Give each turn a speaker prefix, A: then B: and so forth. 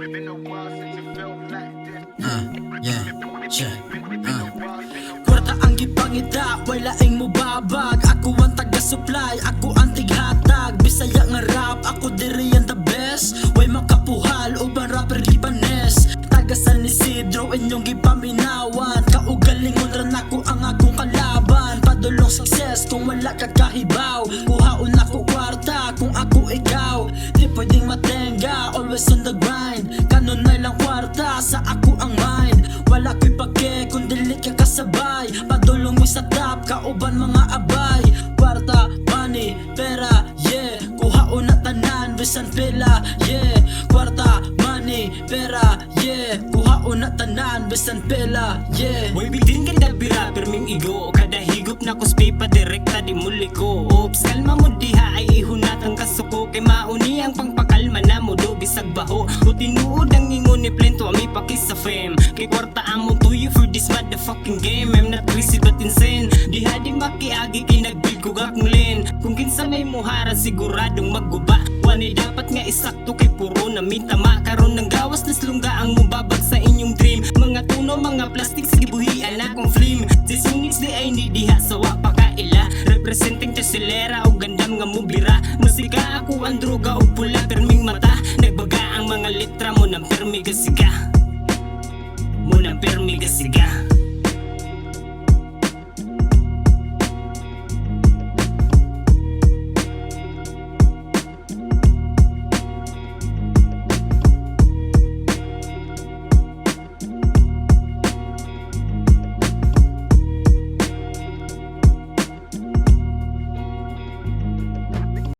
A: Yeah. Kwarta ang gipangita, way laing mubabag. Ako ang taga-supply, ako ang tighatag. Bisaya nga rap, ako diri ang the best. Way makapuhal, uban rapper Libanes. Taga San Isidro, inyong gipaminawan. Kaugalingon ra nako ang akong kalaban. Padulong success kung wala ka kahibaw. Kuhaon nako kwarta kung ako ikaw. Di pwedeng matenga, always on the grind. Kanunay lang kwarta sa ako ang mind. Wala ko'y pake kung dili ka kasabay. Padulong mo sa top, kauban mga abay. Kwarta, money, pera, yeah. Kuhaon na tanan, bisan pila, yeah. Kwarta, money, pera, yeah. Kuhaon na tanan, bisan pila, yeah.
B: Way bitin kada bira perming igo. Kada higop na kuspi pa direkta di muli ko. Oops, kalma mo diha ay ihunat ang kasuko. Kay mauni ang pangpakalma na mo do bisag baho. O tinuod ang ingon ni Plento ami paki sa fame. Kay kwarta among tuyo for this motherfucking game. I'm not crazy but insane. Diha di makiagi kay nagbuild ko akong lane. Kung kinsa may muhara siguradong magguba. Wani dapat nga isakto kay puro na mitama. Karon ng gawas na slungga ang mubabag sa inyong dream. Mga tuno, mga plastic, sige buhian akong flim. This units di ay ni diha sa wa pa kaila. Representing Tesilera o gandam nga mubira. Musika ako ang droga o pula perming mata. Nagbaga ang mga letra mo ng permi gasiga. Mo ng permi gasiga.